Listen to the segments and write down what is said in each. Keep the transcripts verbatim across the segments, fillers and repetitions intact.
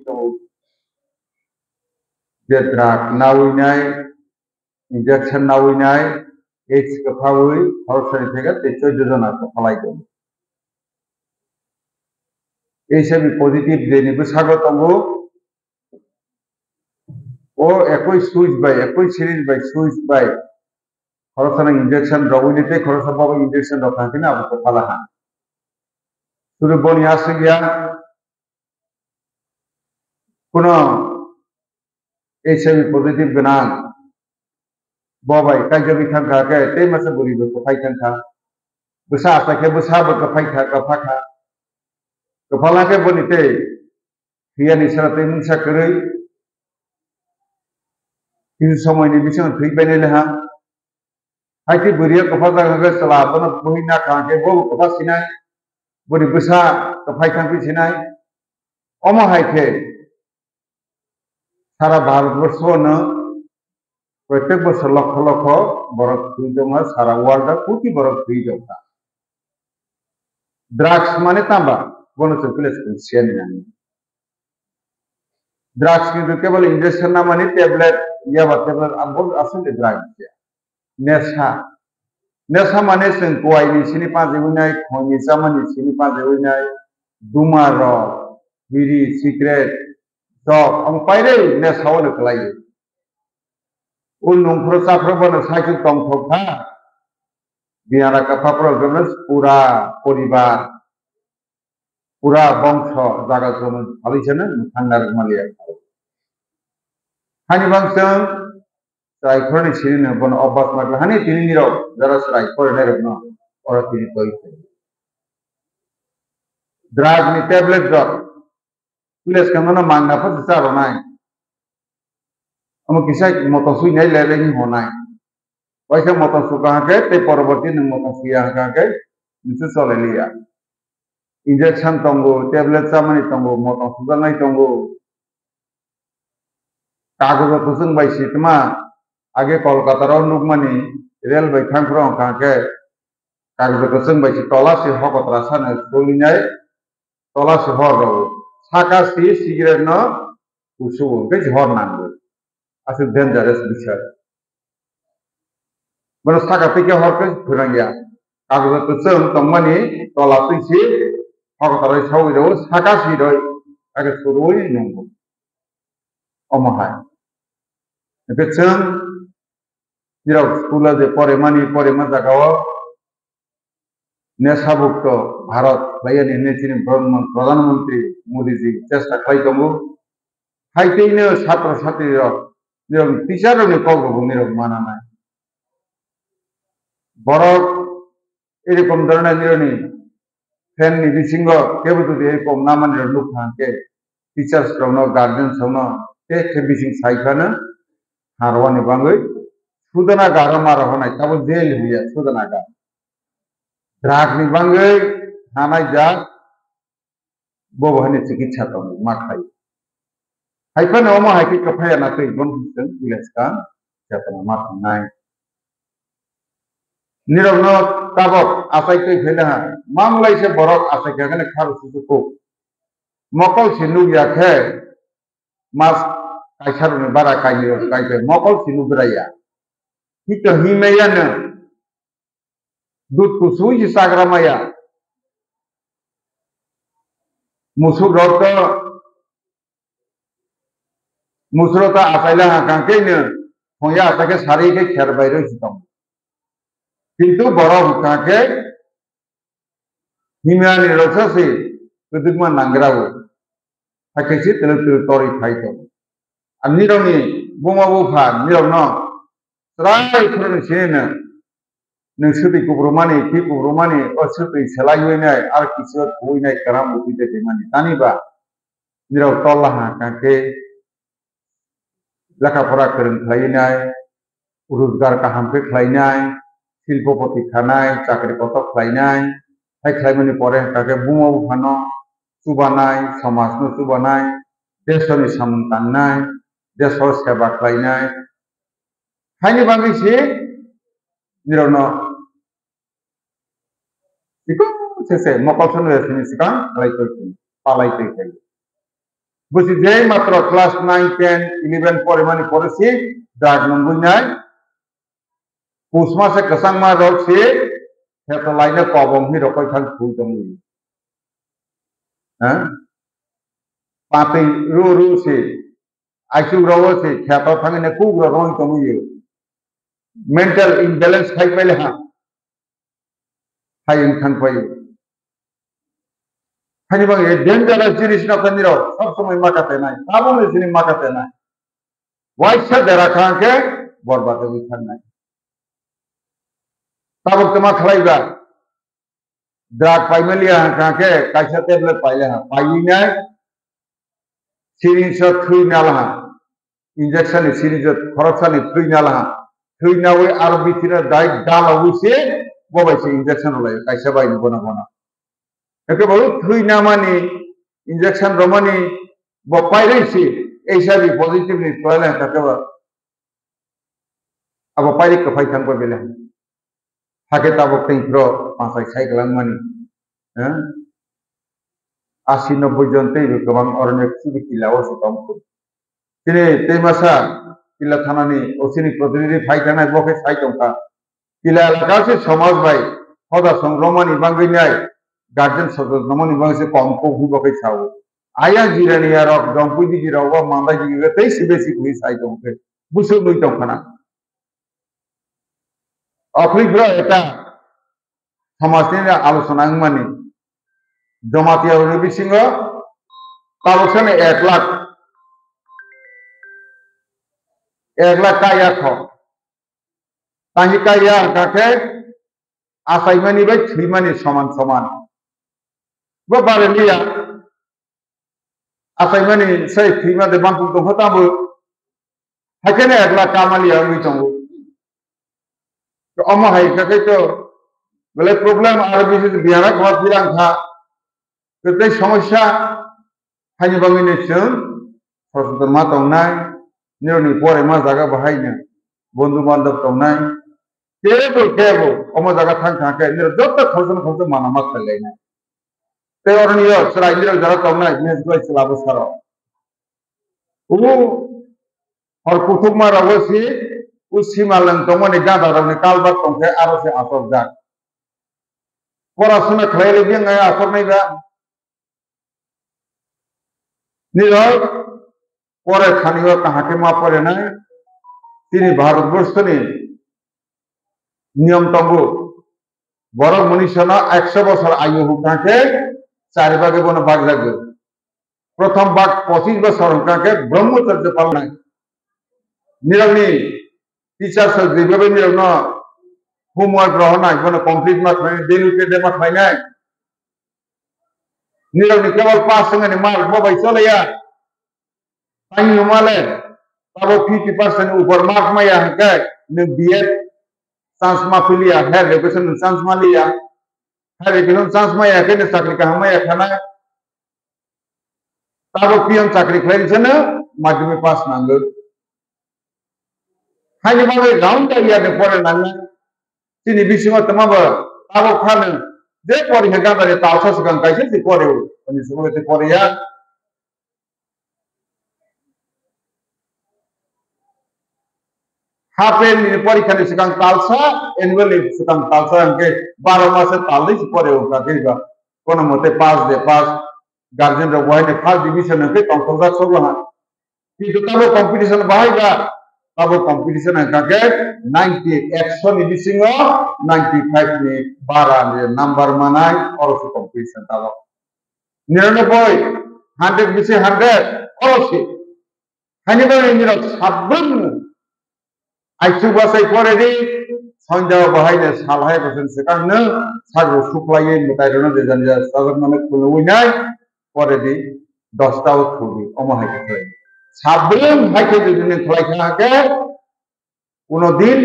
tongo. Je drug nawi nai, injection nawi nai, AIDS kwphawi khoroksani theke tei chauddho jona kwphalai tongo. H I V positive jeni bwsago tongo, o ekoi switch bai, ekoi syringe bai, switch bai khoroksa no injection rogwi di tei khoroksa bobo injection rok kha khe abo kwphala ha. Sudu boni aswk ya, kuno H I V positive gwnang, bo bai kaijagwi thang kha khe tei masa bwrwi bo kwphai thang kha. Bwsa achai khe bwsa bo kwphai kha, kwpha kha. Kwphala khe boni tei thwiyani sara tei mungsa kwrwi kisi somoini bisingo thwi painai le ha. Hai khe bwrwi kwpha jak khe chwla bono buhi na kha khe bo kwpha sinai, boni bwsa kwphai thang phi sinai. Omo hai khe sara Bharatborsho no protek bosor lokho lokho borok thwi tongma, sara world o koti borok thwi tongkha. Drugs mane tamba, bono chwng kile chwng siya ni nang. Drugs kintu kebal injection na mani tablet, yaba tablet, abo aswk de drugs ya. Nesa. Nesa mane chwng kuwai ni sini pajewi nai, khoi ni chamani sini pajewi nai, duma rok, biri, cigarette, jok, ang pairei nesa o no kwlai. O nungkhro chakhro bono cycle tongthok kha. Biyara kwpha phuru jono pura poribar, pura bongso jaga jono phalwi sano thangna rwk maliya. Hani bang chwng chwrai khorni sini no bono obas ma khlai hani tini nirok jara chwrai khorinai rokno oro tini koi khlai. Drug ni tablet rok pulis khe nono mangna pha cha rwnai. Omo kisa motom sui nai le le hinwi honai. Waisa motom suka hake tei poroborti nwng motom suya hake hake nisi chole liya. Injection tongo, tablet chamani tongo, motom sujaknai tongo. Kagojo kwchwng bai si tma age Kolkata rok nukmani rel bai thang phuru hwnkha hake kagojo kwchwng bai si tola si hokotra sano sulinai. Tola si hor rw-o. Saka si cigarette no kusu-o, hwnkhe si hor nango. Aswk dangerous bisai. Bono saka twi khe hor khe phwrang ya. Kagojo kwchwng tongmani tola twi si hokotoroi saui rw-o, saka si roi, age surui nungo. Omo hai. Hwnkhe chwng nirok school o je porimani, porima jaga o, Nesabukto Bharat khlaiyani hinwi chini Pradhan Mantri Modi ji chesta khlai tongo. Hai tei no satro satri rok, nirok teacher rokni kok rokbo nirok mana nai. Borok erokom dhoroner nirokni fan ni bisingo kebo jodi erokom namani rok nukha hwnkhe, teachers rokno, guardians rokno tei khe bising sai phano harwani bangwi sudana garo maro hwnai, tabo jail hwnwi ya sudana garo. Drug ni bangwi hanai jak, bobo haino chikitsa tongo, ma khlai. Hai phano omo hai khe kwphai ya na twi, bono chwng village kang chetona ma thangnai. Nirokno tabok achai twi phaila ha, mamlai se borok achai kha khe kharo susu kuk. Mokol se nuk ya khe, mas kaisa rokni bara kainwi rok kai khe mokol se nuk gra ya. Hito himya ya no. Dud kusui se chagra maya. Musuk rok to, musuk rok to achaila hwnkha khe no, phungya achai khe sari khe kher bai rwi se tongo. Kintu borok hwnkha khe himyani roksa se kwdwkma nangra o. Hakhe se twlwk twlwk torwi phai tongo. Ani rokni buma bupha nirokno chwrai phuruni sini nwng, nwng swtwi kubrumani, twi kubrumani, o swtwi selaiwi nai, aro kisa thuwi nai, kwram butwi tei tongmani. Tani ba nirok tolla ha kha khe lekha pora kwrwng khlaiwi nai, rojgar kaham khe khlai nai, silpopoti khanai, chakri kotor khlai nai, hai khlaimani pore hwnkha khe buma buphano chubanai, somajno chubanai, desoni samung tangnai, deso seba khlainai, haini bagwi se nirokno Iko se se mokol sono sini sikang lai twi khe, palai twi khe. Busi je matro class nine, ten, eleven porimani pore si drug nungwi nai. Pusma se kwchangma rok si heto laina kobong hi rokoi thang thui tongwi. Ha? Patwi ru ru si, aichuk rogo si, kheto thangwi nai kuk rok roi tongwi. Mental imbalance khai paile ha. Hai wng thang pai. Hani bang e dangerous jinis no kani rok sob somoi maka tenai. Tabuk ni sini maka tenai. Waisa dera kha hwnkhe borbad wngwi thangnai. Tabuk tama khlai ba. Drug paimaliya hwnkha khe kaisa tablet paile ha. Paiwi nai. Syringe o thwi nala ha. Injection ni syringe o khoroksa ni thwi nala ha. Thwi nawi aro bithi no dai dala wi se bo bai se injection rwlai kaisa bai ni bono bono. Eke bo thwi namani injection romani bo pairwi se H I V positive ni toilet ka ke ba. Abo pairi kwphai thang bai bele. Hakhe tabuk tei phro pansai sai kwlangmani. Eh? Asi nobboi jon tei bo kwbang oroni chini kila o se tong kho. Chini tei masa kila thanani o chini protinidhi phai thangnai bo khe sai tong kha. Kila elaka se somaj bai hoda song romani bangwi nai guardian sojotnamani bangwi se kom kok hwnwi bo khe sao. Ayang jirani yarok, jongpui digi rok, o mandai digi rok tei se besi hwnwi sai tong khe. Busuk nwi tong khana. Okhri bro eta somaj ni alochona wngmani. Jamatia rokni bisingo tabuk sani ek lakh, ek lakh kaya kho. Tangwi kaya hwnkha khe achaimani bai thwimani soman soman. Bo bare liya. Achaimani sai thwima de bampung tongkha tamo. Haikhe ne ek lakh kama liya wngwi tongo. To omo hai kha khe to belai problem aro bisi biyara khwa phirang kha. To tei somosya haini bagwi ni chwng sochotong ma tongnai, nirokni pore ma jaga bahaino bondhu bandhab tongnai, kebo kebo omo jaga thang thang khe nirok joto khoroksa khoroksa mana ma khlai lainai. Tei oroni yo chwrai nirok jora tongnai, mech bai chwla bwsarok. Ubu hor kuthukma rogo si, u simalwng tongmani gada rokni kalbak tongkhe aro se asokjak. Porasuna khlai le biyang asoknai ba. Nirok pore thani o kaham khe ma pore nai. Chini Bharat borso ni niyom tongo. Borok munisa no ekso bosor ayu hwnkha khe chari bagwi bono bak jagwi. Prothom bak pochis bosor hwnkha khe Brahmacharya palnai. Nirokni teacher sir jebabe nirokno homework rohornai, bono complete ma khlainai, daily test ma khlainai. Nirokni kebal pass wngmani mark bo bai choliya. Tani hwnmale, abo fifty percent upor mark maya hwnkhe nwng B Ed chance ma piliya, higher education chance ma liya. Higher education chance maya khe nwng chakri kaham maya khanai. Tabuk peon chakri khlaini sano madhyamik pass nango. Haini bagwi round the year ni pore nangnai. Chini bisingo tongma bo tabuk phano je pore khe gandari talsa swkang kaisa se pore o. Ani swkang se pore ya. Half yearly ni porikha ni swkang talsa, annual ni swkang talsa hwnkhe baro mase talnwi se pore o kha khe ba. Kono mote pass de pass, guardian rok bo haino first division hwnkhe tongthokjak sobo ha. Kintu tabo competition bahai ba, tabo competition hwnkha khe ninety, ekso ni bisingo ninety five ni bara ni number manai, oro se competition tabo. Niranoboi, hundred bisi hundred, oro se. Haini bagwi nirok sabrumno aichuk bachai pore di, sonjao bahaino sal hai bwswk swkangno sagro suklaiwi mwtairokno jejani jesa chajakmano khulugwi nai pore di, dosta o thudi, omo hai khe khlai. Sabrum hai khe jodi nwng khlai kha khe, kuno din,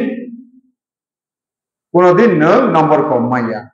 kuno din nwng number kom maya.